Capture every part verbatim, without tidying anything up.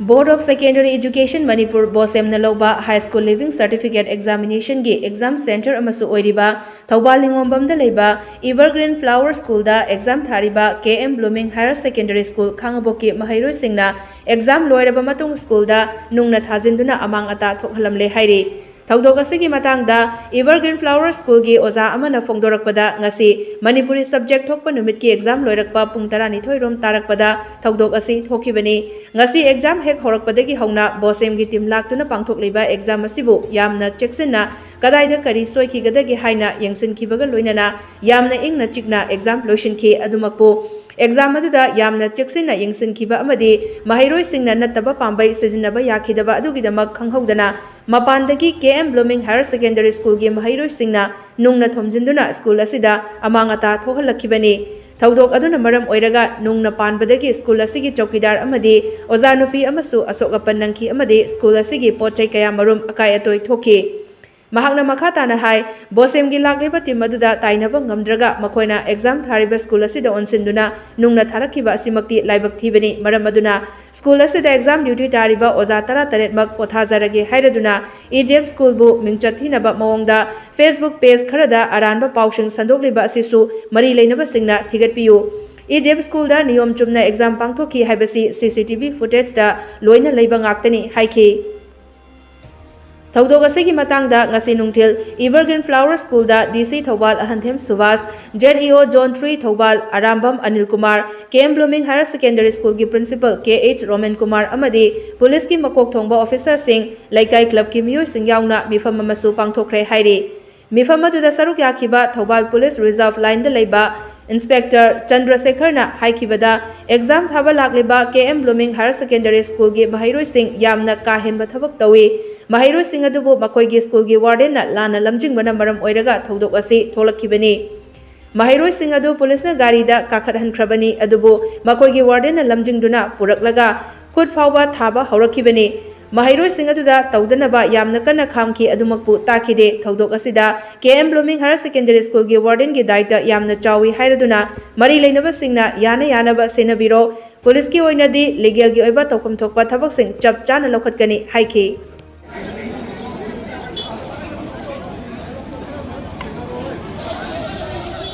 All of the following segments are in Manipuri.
Board of Secondary Education Manipur, BOSEMꯅ ꯂꯧꯕ High School Leaving Certificate Examinationꯒꯤ exam center ꯑꯃꯁꯨ ꯑꯣꯏꯔꯤꯕ ꯊꯧꯕꯥꯜ ꯅꯤꯉꯣꯝꯕꯝꯗ ꯂꯩꯕ Evergreen Flower Schoolꯗ exam ꯊꯥꯔꯤꯕ K M Blooming Higher Secondary School ꯈꯥꯡꯉꯕꯣꯛꯀꯤ ꯃꯍꯩꯔꯣꯏꯁꯤꯡꯅ exam ꯂꯣꯏꯔꯕ ꯃꯇꯨꯡ schoolꯗ ꯅꯨꯡꯅ ꯊꯥꯖꯤꯟꯗꯨꯅ ꯑꯃꯥꯡ ꯑꯇꯥ ꯊꯣꯛꯍꯜꯂꯝꯂꯦ ꯍꯥꯏꯔꯤ꯫ ꯊꯧꯗꯣꯛ ꯑꯁꯤꯒꯤ ꯃꯇꯥꯡꯗ Evergreen Flower Schoolꯒꯤ ꯑꯣꯖꯥ ꯑꯃꯅ ꯐꯣꯡꯗꯣꯔꯛꯄꯗ, ꯉꯁꯤ ꯃꯅꯤꯄꯨꯔꯤ subject ꯊꯣꯛꯄ ꯅꯨꯃꯤꯠꯀꯤ exam ꯂꯣꯏꯔꯛꯄ ꯄꯨꯡ ꯇꯔꯥꯅꯤꯊꯣꯏ ꯔꯣꯝ ꯇꯥꯔꯛꯄꯗ ꯊꯧꯗꯣꯛ ꯑꯁꯤ ꯊꯣꯛꯈꯤꯕꯅꯤ꯫ ꯉꯁꯤ exam ꯍꯦꯛ ꯍꯧꯔꯛꯄꯗꯒꯤ ꯍꯧꯅ BOSEMꯒꯤ team ꯂꯥꯛꯇꯨꯅ ꯄꯥꯡꯊꯣꯛꯂꯤꯕ exam ꯑꯁꯤꯕꯨ ꯌꯥꯝꯅ ꯆꯦꯛꯁꯤꯟꯅ, ꯀꯗꯥꯏꯗ ꯀꯔꯤ ꯁꯣꯏꯈꯤꯒꯗꯒꯦ ꯍꯥꯏꯅ ꯌꯦꯡꯁꯤꯟꯈꯤꯕꯒ ꯂꯣꯏꯅꯅ ꯌꯥꯝꯅ ꯏꯪꯅ ꯆꯤꯛꯅ exam ꯂꯣꯏꯁꯤꯟꯈꯤ꯫ ꯑꯗꯨꯃꯛꯄꯨ, exam ꯑꯗꯨꯗ ꯌꯥꯝꯅ ꯆꯦꯛꯁꯤꯟꯅ ꯌꯦꯡꯁꯤꯟꯈꯤꯕ ꯑꯃꯗꯤ ꯃꯍꯩꯔꯣꯏꯁꯤꯡꯅ ꯅꯠꯇꯕ ꯄꯥꯝꯕꯩ ꯁꯤꯖꯤꯟꯅꯕ ꯌꯥꯈꯤꯗꯕ ꯑꯗꯨꯒꯤꯗꯃꯛ ꯈꯪꯍꯧꯗꯅ ꯃꯄꯥꯟꯗꯒꯤ K M Blooming Higher Secondary Schoolꯒꯤ ꯃꯍꯩꯔꯣꯏꯁꯤꯡꯅ ꯅꯨꯡꯅ ꯊꯣꯝꯖꯤꯟꯗꯨꯅ school ꯑꯁꯤꯗ ꯑꯃꯥꯡ ꯑꯇꯥ ꯊꯣꯛꯍꯜꯂꯛꯈꯤꯕꯅꯤ꯫ ꯊꯧꯗꯣꯛ ꯑꯗꯨꯅ ꯃꯔꯝ ꯑꯣꯏꯔꯒ ꯅꯨꯡꯅ ꯄꯥꯟꯕꯗꯒꯤ school ꯑꯁꯤꯒꯤ ꯆꯧꯀꯤꯗꯥꯔ ꯑꯃꯗꯤ ꯑꯣꯖꯥ ꯅꯨꯄꯤ ꯑꯃꯁꯨ ꯑꯁꯣꯛ ꯑꯄꯟ ꯅꯪꯈꯤ ꯑꯃꯗꯤ school ꯑꯁꯤꯒꯤ ꯄꯣꯠ ꯆꯩ ꯀꯌꯥ ꯃꯔꯨꯝ ꯑꯀꯥꯏ ꯑꯇꯣꯏ ꯊꯣꯛꯈꯤ꯫ ꯃꯍꯥꯛꯅ ꯃꯈꯥ ꯇꯥꯅ ꯍꯥꯏ, BOSEMꯒꯤ ꯂꯥꯛꯂꯤꯕ team ꯑꯗꯨꯗ ꯇꯥꯏꯅꯕ ꯉꯝꯗ꯭ꯔꯒ ꯃꯈꯣꯏꯅ exam ꯊꯥꯔꯤꯕ school ꯑꯁꯤꯗ ꯑꯣꯟꯁꯤꯟꯗꯨꯅ ꯅꯨꯡꯅ ꯊꯥꯔꯛꯈꯤꯕ ꯑꯁꯤꯃꯛꯇꯤ ꯂꯥꯏꯕꯛ ꯊꯤꯕꯅꯤ꯫ ꯃꯔꯝ ꯑꯗꯨꯅ school ꯑꯁꯤꯗ exam duty ꯇꯥꯔꯤꯕ ꯑꯣꯖꯥ ꯇꯔꯥꯇꯔꯦꯠꯃꯛ ꯄꯣꯊꯥꯖꯔꯒꯦ ꯍꯥꯏꯔꯗꯨꯅ EJF Schoolꯕꯨ ꯃꯤꯡꯆꯠ ꯊꯤꯅꯕ ꯃꯑꯣꯡꯗ Facebook page ꯈꯔꯗ ꯑꯔꯥꯟꯕ ꯄꯥꯎꯁꯤꯡ ꯁꯟꯗꯣꯛꯂꯤꯕ ꯑꯁꯤꯁꯨ ꯃꯔꯤ ꯂꯩꯅꯕꯁꯤꯡꯅ ꯊꯤꯒꯠꯄꯤꯌꯨ꯫ EJF Schoolꯗ ꯅꯤꯌꯣꯝ ꯆꯨꯝꯅ exam ꯄꯥꯡꯊꯣꯛꯈꯤ ꯍꯥꯏꯕꯁꯤ CCTV footageꯇ ꯂꯣꯏꯅ ꯂꯩꯕ ꯉꯥꯛꯇꯅꯤ ꯍꯥꯏꯈꯤ꯫ ꯊꯧꯗꯣꯛ ꯑꯁꯤꯒꯤ ꯃꯇꯥꯡꯗ ꯉꯁꯤ ꯅꯨꯡꯊꯤꯜ Evergreen Flower Schoolꯗ DC Thoubal ꯑꯍꯟꯊꯦꯝ Subhas, ZEO Zone three Thoubal Arambam Anil Kumar, K M Blooming Higher Secondary Schoolꯒꯤ principal Kh Roman Kumar ꯑꯃꯗꯤ ꯄꯨꯂꯤꯁꯀꯤ ꯃꯀꯣꯛ ꯊꯣꯡꯕ officerꯁꯤꯡ, ꯂꯩꯀꯥꯏ clubꯀꯤ ꯃꯤꯑꯣꯏꯁꯤꯡ ꯌꯥꯎꯅ ꯃꯤꯐꯝ ꯑꯃꯁꯨ ꯄꯥꯡꯊꯣꯛꯈ꯭ꯔꯦ ꯍꯥꯏꯔꯤ꯫ ꯃꯤꯐꯝ ꯑꯗꯨꯗ ꯁꯔꯨꯛ ꯌꯥꯈꯤꯕ ꯊꯧꯕꯥꯜ ꯄꯨꯂꯤꯁ reserve lineꯗ ꯂꯩꯕ Inspector ꯆꯟꯗ꯭ꯔꯁꯦꯈꯔꯅ ꯍꯥꯏꯈꯤꯕꯗ, exam ꯊꯥꯕ ꯂꯥꯛꯂꯤꯕ K M Blooming Higher Secondary Schoolꯒꯤ ꯃꯍꯩꯔꯣꯏꯁꯤꯡ ꯌꯥꯝꯅ ꯀꯥ ꯍꯦꯟꯕ ꯊꯕꯛ ꯇꯧꯏ꯫ ꯃꯍꯩꯔꯣꯏꯁꯤꯡ ꯑꯗꯨꯕꯨ ꯃꯈꯣꯏꯒꯤ schoolꯒꯤ wardenꯅ ꯂꯥꯟꯅ ꯂꯝꯖꯤꯡꯕꯅ ꯃꯔꯝ ꯑꯣꯏꯔꯒ ꯊꯧꯗꯣꯛ ꯑꯁꯤ ꯊꯣꯛꯂꯛꯈꯤꯕꯅꯤ꯫ ꯃꯍꯩꯔꯣꯏꯁꯤꯡ ꯑꯗꯨ ꯄꯨꯂꯤꯁꯅ ꯒꯥꯔꯤꯗ ꯀꯥꯈꯠꯍꯟꯈ꯭ꯔꯕꯅꯤ, ꯑꯗꯨꯕꯨ ꯃꯈꯣꯏꯒꯤ wardenꯅ ꯂꯝꯖꯤꯡꯗꯨꯅ ꯄꯨꯔꯛꯂꯒ ꯈꯨꯠ ꯐꯥꯎꯕ ꯊꯥꯕ ꯍꯧꯔꯛꯈꯤꯕꯅꯤ꯫ ꯃꯍꯩꯔꯣꯏꯁꯤꯡ ꯑꯗꯨꯗ ꯇꯧꯗꯅꯕ ꯌꯥꯝꯅ ꯀꯟꯅ ꯈꯥꯝꯈꯤ, ꯑꯗꯨꯃꯛꯄꯨ ꯇꯥꯈꯤꯗꯦ꯫ ꯊꯧꯗꯣꯛ ꯑꯁꯤꯗ K M Blooming Higher Secondary Schoolꯒꯤ wardenꯒꯤ ꯗꯥꯏꯇ ꯌꯥꯝꯅ ꯆꯥꯎꯏ ꯍꯥꯏꯔꯗꯨꯅ ꯃꯔꯤ ꯂꯩꯅꯕꯁꯤꯡꯅ ꯌꯥꯅ ꯌꯥꯅꯕ ꯁꯦꯟꯅꯕꯤꯔꯣ, ꯄꯨꯂꯤꯁꯀꯤ ꯑꯣꯏꯅꯗꯤ ꯂꯤꯒꯦꯜꯒꯤ ꯑꯣꯏꯕ ꯇꯧꯐꯝ ꯊꯣꯛꯄ ꯊꯕꯛꯁꯤꯡ ꯆꯞ ꯆꯥꯅ ꯂꯧꯈꯠꯀꯅꯤ ꯍꯥꯏꯈꯤ꯫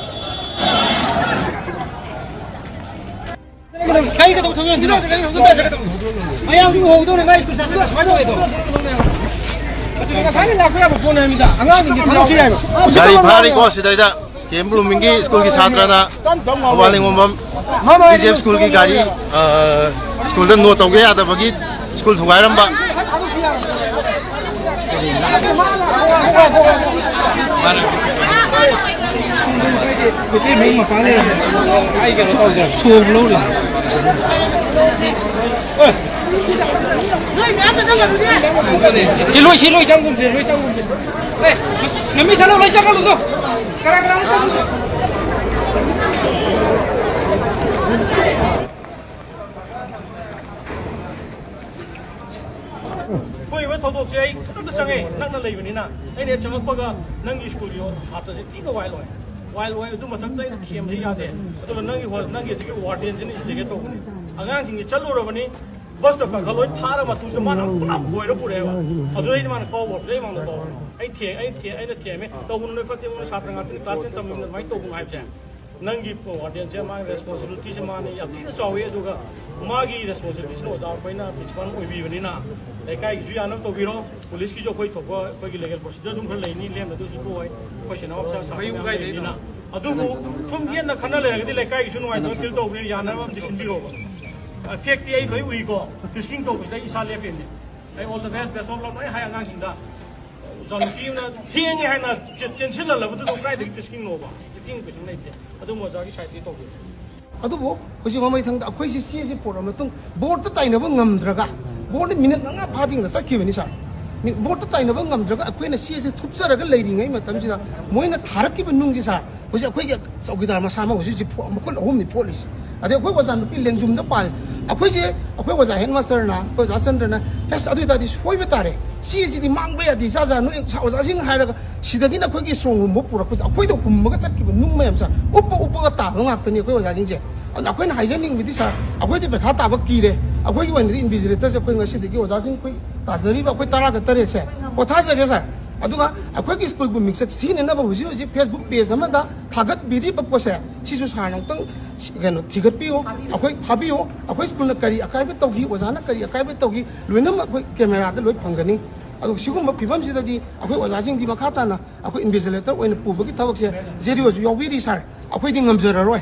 ꯃꯌꯥꯝꯒꯤ ꯎꯍꯧꯗꯧꯅꯦ, ꯃꯥꯏ ꯁ꯭ꯀꯨꯜ ꯆꯠꯄꯗꯣ ꯁꯨꯃꯥꯏꯅ ꯇꯧꯋꯦꯗꯣ꯫ ꯑꯗꯨꯗꯤ ꯉꯁꯥꯏꯅ ꯂꯥꯛꯄ ꯌꯥꯕ ꯄꯣꯠꯅꯦ ꯍꯥꯏꯕꯅꯤꯗ, ꯑꯉꯥꯡꯁꯤꯡꯒꯤ ꯊꯕꯛ ꯊꯤꯔꯦ ꯍꯥꯏꯕ꯫ ꯒꯥꯔꯤ ꯐꯥꯔꯤꯀꯣ ꯁꯤꯗꯩꯗ꯫ ꯀꯦ ꯑꯦꯝ ꯕ꯭ꯂꯨꯃꯤꯡꯒꯤ ꯁ꯭ꯀꯨꯜꯒꯤ ꯁꯥꯇ꯭ꯔꯅ ꯊꯧꯕꯥꯜ ꯅꯤꯉꯣꯝꯕꯝ ꯕꯤ ꯖꯤ ꯑꯦꯐ ꯁ꯭ꯀꯨꯜꯒꯤ ꯒꯥꯔꯤ, ꯑ, ꯁ꯭ꯀꯨꯜꯗ ꯅꯣꯠ ꯇꯧꯒꯦ ꯌꯥꯗꯕꯒꯤ ꯁ꯭ꯀꯨꯜ ꯊꯨꯒꯥꯏꯔꯝꯕ꯫ ꯁꯣꯛ ꯂꯧꯔꯦ꯫ ꯁꯤ ꯂꯣꯏ, ꯁꯤ ꯂꯣꯏ ꯆꯪꯒꯨꯝꯁꯦ, ꯂꯣꯏ ꯆꯪꯒꯨꯝꯁꯦ꯫ ꯑꯦ, ꯉꯝꯃꯤ ꯊꯜꯂꯣ, ꯂꯣꯏ ꯆꯪꯍꯜꯂꯨ ꯇꯣ꯫ ꯀꯅꯥ ꯀꯅꯥ ꯂꯣꯏ ꯆꯪꯒꯨꯝꯁꯦ꯫ ꯊꯣꯛꯏꯕ ꯊꯧꯗꯣꯛꯁꯦ ꯑꯩ ꯈꯨꯗꯛꯇ ꯆꯪꯉꯦ, ꯅꯛꯅ ꯂꯩꯕꯅꯤꯅ꯫ ꯑꯩꯅ ꯍꯦꯛ ꯆꯪꯉꯛꯄꯒ ꯅꯪꯒꯤ ꯁ꯭ꯀꯨꯜꯒꯤ ꯁꯥꯇ꯭ꯔꯁꯦ ꯊꯤꯅ ꯋꯥꯏꯜ ꯑꯣꯏ꯫ ꯋꯥꯏꯜ ꯑꯣꯏ, ꯑꯗꯨ ꯃꯊꯛꯇ ꯑꯩꯅ ꯊꯦꯝꯕꯗꯤ ꯌꯥꯗꯦ꯫ ꯑꯗꯨꯒ ꯅꯪꯒꯤ ꯍꯣ-, ꯅꯪꯒꯤ ꯑꯗꯨꯒꯤ ꯋꯥꯔꯗꯦꯟꯁꯤꯅ ꯏꯟꯁꯇꯤꯒꯦꯠ ꯇꯧꯕꯅꯤ꯫ ꯑꯉꯥꯡꯁꯤꯡꯁꯦ ꯆꯠꯂꯨꯔꯕꯅꯤ, ꯕꯁꯇ ꯀꯥꯈꯠ ꯂꯣꯏ ꯊꯥꯔ ꯃꯇꯨꯡꯁꯤꯗ ꯃꯥꯅ ꯄꯨꯂꯞ ꯍꯣꯏꯔ ꯄꯨꯔꯛꯑꯦꯕ꯫ ꯑꯗꯨꯗꯩꯗꯤ ꯃꯥꯅ ꯀꯥꯎꯕ ꯍꯧꯔꯛꯄꯗꯩ ꯃꯥꯡꯗ ꯇꯧꯔꯕꯅꯤ꯫ ꯑꯩ ꯊꯦ-, ꯑꯩ ꯊꯦ-, ꯑꯩꯅ ꯊꯦꯝꯃꯦ, "ꯇꯧꯒꯅꯨ ꯅꯣꯏ ꯐꯠꯇꯦ, ꯃꯣꯏ ꯁꯥꯇ꯭ꯔ ꯉꯥꯛꯇꯅꯤ, ꯀ꯭ꯂꯥꯁ ꯇꯦꯟ ꯇꯝꯃꯤꯕꯅ ꯑꯗꯨꯃꯥꯏꯅ ꯇꯧꯒꯅꯨ" ꯍꯥꯏꯕꯁꯦ꯫ ꯅꯪꯒꯤ ꯋꯥꯔꯗꯦꯟꯁꯦ ꯃꯥꯒꯤ ꯔꯦꯁꯄꯣꯟꯁꯤꯕꯤꯂꯤꯇꯤꯁꯦ ꯃꯥꯅ ꯌꯥꯝ ꯊꯤꯅ ꯆꯥꯎꯋꯤ, ꯑꯗꯨꯒ ꯃꯥꯒꯤ ꯔꯦꯁꯄꯣꯟꯁꯤꯕꯤꯂꯤꯇꯤꯁꯤꯅ ꯑꯣꯖꯥ ꯑꯩꯈꯣꯏꯅ ꯄ꯭ꯔꯤꯟꯁꯤꯄꯥꯜ ꯑꯣꯏꯕꯤꯕꯅꯤꯅ ꯂꯩꯀꯥꯏꯒꯤꯁꯨ ꯌꯥꯅꯕ ꯇꯧꯕꯤꯔꯣ꯫ ꯄꯨꯂꯤꯁꯀꯤꯁꯨ ꯑꯩꯈꯣꯏ ꯊꯣꯛꯄ ꯑꯩꯈꯣꯏꯒꯤ ꯂꯤꯒꯦꯜ ꯄ꯭ꯔꯣꯁꯤꯖꯔ ꯑꯗꯨꯝ ꯈꯔ ꯂꯩꯅꯤ, ꯂꯦꯝꯅ ꯑꯗꯨꯁꯨ ꯇꯣꯛꯑꯣꯏ꯫ ꯑꯩꯈꯣꯏ ꯁꯦꯅꯥ ꯑꯣꯐꯤꯁꯥꯔ ꯁꯥꯕ ꯃꯌꯥꯝ ꯂꯩꯕꯅꯤꯅ꯫ ꯑꯗꯨꯕꯨ ꯁꯨꯝ ꯌꯦꯠꯅ ꯈꯟꯅ ꯂꯩꯔꯒꯗꯤ ꯂꯩꯀꯥꯏꯒꯤꯁꯨ ꯅꯨꯡꯉꯥꯏꯇꯕ ꯐꯤꯜ ꯇꯧꯕꯅꯤꯅ ꯌꯥꯅꯕ ꯑꯃꯗꯤ ꯁꯤꯟꯕꯤꯔꯣꯕ꯫ ꯐꯦꯛꯇꯤ ꯑꯩ ꯂꯣꯏ ꯎꯏꯀꯣ, ꯔꯤꯁꯀꯤꯡ ꯇꯧꯕꯁꯤꯗ ꯑꯩ ꯏꯁꯥ ꯂꯦꯞꯄꯤꯕꯅꯤ꯫ ꯑꯩ all the best, best of luck ꯂꯣꯏ ꯍꯥꯏ ꯑꯉꯥꯡꯁꯤꯡꯗ꯫ ꯑꯣꯖꯥ ꯅꯨꯄꯤ ꯑꯃꯅ ꯊꯦꯡꯉꯦ ꯍꯥꯏꯅ ꯆꯦ-, ꯆꯦꯟꯁꯤꯜꯍꯜꯂꯕꯗꯨꯗ ꯀꯥꯏꯗꯒꯤ ꯔꯤꯁꯀꯤꯡꯅꯣꯕ? ꯔꯤꯁꯀꯤꯡ ꯀꯩꯁꯨ ꯂꯩꯇꯦ꯫ ꯑꯗꯨꯝ ꯑꯣꯖꯥꯒꯤ ꯁꯥꯏꯠꯇꯒꯤ ꯇꯧꯕꯤꯔꯣ꯫ ꯑꯗꯨꯕꯨ ꯍꯧꯖꯤꯛ ꯃꯃꯩꯊꯪꯗ ꯑꯩꯈꯣꯏꯁꯦ ꯆꯦꯁꯦ ꯄꯣꯔꯛꯑ ꯃꯇꯨꯡ ꯕꯣꯔꯗꯇ ꯇꯥꯏꯅꯕ ꯉꯝꯗ꯭ꯔꯒ, ꯕꯣꯔꯗꯅ ꯃꯤꯅꯤꯠ ꯃꯉꯥ ꯐꯥꯗ꯭ꯔꯤꯉꯩꯗ ꯆꯠꯈꯤꯕꯅꯤ ꯁꯥꯔ꯫ ꯃꯤ-, ꯕꯣꯔꯗꯇ ꯇꯥꯏꯅꯕ ꯉꯝꯗ꯭ꯔꯒ ꯑꯩꯈꯣꯏꯅ ꯆꯦꯁꯦ ꯊꯨꯞꯆꯔꯒ ꯂꯩꯔꯤꯉꯩ ꯃꯇꯝꯁꯤꯗ ꯃꯣꯏꯅ ꯊꯥꯔꯛꯈꯤꯕ ꯅꯨꯡꯁꯦ ꯁꯥꯔ, ꯍꯧꯖꯤꯛ ꯑꯩꯈꯣꯏꯒꯤ ꯆꯧꯀꯤꯗꯥꯔ ꯃꯁꯥꯃꯛ ꯍꯧꯖꯤꯛ ꯍꯧꯖꯤꯛ ꯐꯨ-, ꯃꯈꯨꯠ ꯑꯍꯨꯝꯅꯤ ꯐꯣꯠꯂꯤꯁꯦ꯫ ꯑꯗꯩ ꯑꯩꯈꯣꯏ ꯑꯣꯖꯥ ꯅꯨꯄꯤ ꯂꯦꯡꯖꯨꯝꯗ ꯄꯥꯜꯂꯤ꯫ ꯑꯩꯈꯣꯏꯁꯦ, ꯑꯩꯈꯣꯏ ꯑꯣꯖꯥ ꯍꯦꯗ ꯃꯥꯁꯇꯔꯅ, ꯑꯩꯈꯣꯏ ꯑꯣꯖꯥ ꯆꯟꯗ꯭ꯔꯅ, "ꯑꯁ, ꯑꯗꯨ ꯑꯣꯏ ꯇꯥꯔꯗꯤ ꯁꯣꯏꯕ ꯇꯥꯔꯦ꯫ ꯁꯤꯁꯤꯗꯤ ꯃꯥꯡꯕ ꯌꯥꯗꯦ, ꯁꯥꯔ, ꯁꯥꯔ, ꯅꯣꯏ ꯑꯣꯖꯥꯁꯤꯡ ꯍꯥꯏꯔꯒ ꯁꯤꯗꯒꯤꯅ ꯑꯩꯈꯣꯏꯒꯤ ꯁꯣꯔ ꯍꯣꯟꯕ ꯄꯨꯔꯛꯄꯁꯦ ꯑꯩꯈꯣꯏꯗ ꯍꯨꯝꯃꯒ ꯆꯠꯈꯤꯕ ꯅꯨꯡ ꯃꯌꯥꯝ, ꯁꯥꯔ, ꯎꯞꯄ ꯎꯞꯄꯒ ꯇꯥꯕ ꯉꯥꯛꯇꯅꯤ ꯑꯩꯈꯣꯏ ꯑꯣꯖꯥꯁꯤꯡꯁꯦ꯫ ꯑꯗꯨꯅ ꯑꯩꯈꯣꯏꯅ ꯍꯥꯏꯖꯅꯤꯡꯕꯗꯤ, ꯁꯥꯔ, ꯑꯩꯈꯣꯏꯗꯤ ꯄꯩꯈꯥ ꯇꯥꯕ ꯀꯤꯔꯦ꯫ ꯑꯩꯈꯣꯏꯒꯤ ꯑꯣꯏꯅꯗꯤ ꯏꯟꯚꯤꯖꯤꯂꯦꯇꯔꯁꯦ ꯑꯩꯈꯣꯏ ꯉꯁꯤꯗꯒꯤ ꯑꯣꯖꯥꯁꯤꯡ ꯑꯩꯈꯣꯏ ꯇꯥꯖꯔꯤꯕ ꯑꯩꯈꯣꯏ ꯇꯔꯥꯒ ꯇꯔꯦꯠꯁꯦ ꯄꯣꯊꯥꯖꯒꯦ, ꯁꯥꯔ꯫ ꯑꯗꯨꯒ ꯑꯩꯈꯣꯏꯒꯤ ꯁ꯭ꯀꯨꯜꯕꯨ ꯃꯤꯡꯆꯠ ꯊꯤꯅꯅꯕ ꯍꯧꯖꯤꯛ ꯍꯧꯖꯤꯛ ꯐꯦꯁꯕꯨꯛ ꯄꯦꯖ ꯑꯃꯗ ꯊꯥꯒꯠꯄꯤꯔꯤꯕ ꯄꯣꯠꯁꯦ, ꯁꯤꯁꯨ ꯁꯥꯔꯅ ꯑꯃꯨꯛꯇꯪ, ꯀꯩꯅꯣ, ꯊꯤꯒꯠꯄꯤꯌꯨ꯫ ꯑꯩꯈꯣꯏ ꯐꯥꯕꯤꯌꯨ꯫ ꯑꯩꯈꯣꯏ ꯁ꯭ꯀꯨꯜꯅ ꯀꯔꯤ ꯑꯀꯥꯏꯕ ꯇꯧꯈꯤ, ꯑꯣꯖꯥꯅ ꯀꯔꯤ ꯑꯀꯥꯏꯕ ꯇꯧꯈꯤ, ꯂꯣꯏꯅꯃꯛ ꯑꯩꯈꯣꯏ ꯀꯦꯃꯦꯔꯥꯗ ꯂꯣꯏ ꯐꯪꯒꯅꯤ꯫ ꯑꯗꯨ ꯁꯤꯒꯨꯝꯕ ꯐꯤꯕꯝꯁꯤꯗꯗꯤ ꯑꯩꯈꯣꯏ ꯑꯣꯖꯥꯁꯤꯡꯗꯤ ꯃꯈꯥ ꯇꯥꯅ ꯑꯩꯈꯣꯏ ꯏꯟꯚꯤꯖꯤꯂꯦꯇꯔ ꯑꯣꯏꯅ ꯄꯨꯕꯒꯤ ꯊꯕꯛꯁꯦ ꯖꯦ ꯗꯤ ꯑꯣꯁꯨ ꯌꯥꯎꯕꯤꯔꯤ, ꯁꯥꯔ꯫ ꯑꯩꯈꯣꯏꯗꯤ ꯉꯝꯖꯔꯔꯣꯏ꯫